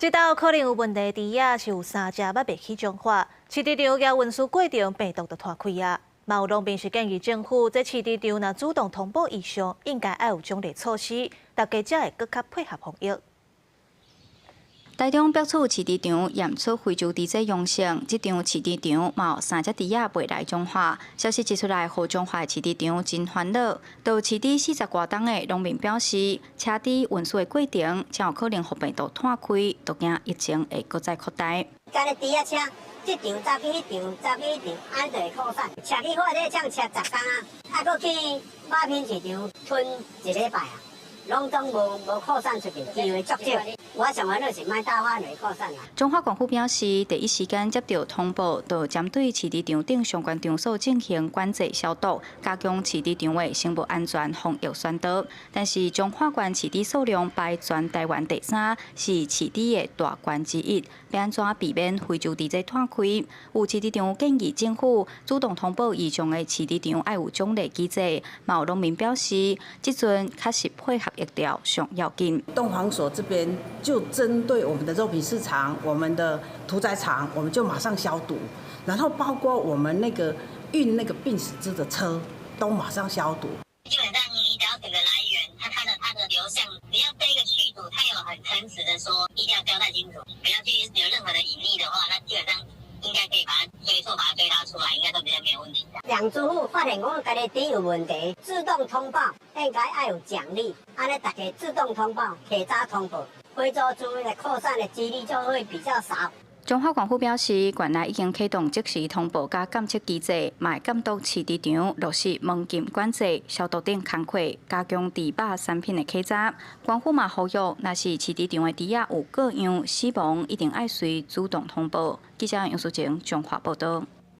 這道可能有問題的豬仔是有三隻猶未去彰化，飼豬場共運輸過程病毒就拖開啊！嘛有農民是建議政府，這飼豬場若主動通報異常，應該愛有獎勵措施，大家才會閣較配合防疫。台中北厝飼豬場驗出非洲豬瘟陽性，這場飼豬場嘛有三隻豬仔袂來彰化。消息一出來，予彰化飼豬場真煩惱。到飼豬40外冬的農民表示，車豬運輸的過程真有可能予病毒拖開，都驚疫情會閣再擴大。干焦豬仔車，這場走去彼場，走去彼場，按呢就會擴散。車去貨車車10工啊，啊，閣去肉品市場吞一禮拜啊，攏總無擴散出去，機會足少。我上煩惱是莫大範圍擴散啦。彰化縣府表示，第一時間接到通報，就針對飼豬場等相關場所進行管制消毒，加強飼豬場的生物安全防疫宣導。但是彰化縣飼豬數量排全台灣第三，是飼豬的大縣之一，欲按怎避免非洲豬瘟拖開？有飼豬場建議政府主動通報異常的飼豬場愛有獎勵機制。嘛有農民表示，這陣確實配合疫調上要緊。動防所這邊就針對我們的肉品市場、我們的屠宰場，我們就馬上消毒，然後包括我們那個運那個病死豬的車都馬上消毒。基本上你只要整個來源，它的流向，只要這一個去主，他有很誠實的說，一定要交代清楚，不要去有任何的隱匿的話，那基本上應該可以把它追溯、把它追查出來，應該都比較沒有問題的。養殖戶發現講家己豬有問題，自動通報，應該愛有獎勵，按呢大家自動通報，提早通報，非洲豬的擴散的幾率就會比較少。彰化縣府表示，縣內已經啟動即時通報佮監測機制，嘛會監督飼豬場落實門禁管制、消毒等工課，加強豬肉產品的檢查。縣府嘛呼籲，若是飼豬場的豬仔有過樣死亡，一定愛隨主動通報。記者楊淑靜彰化報道。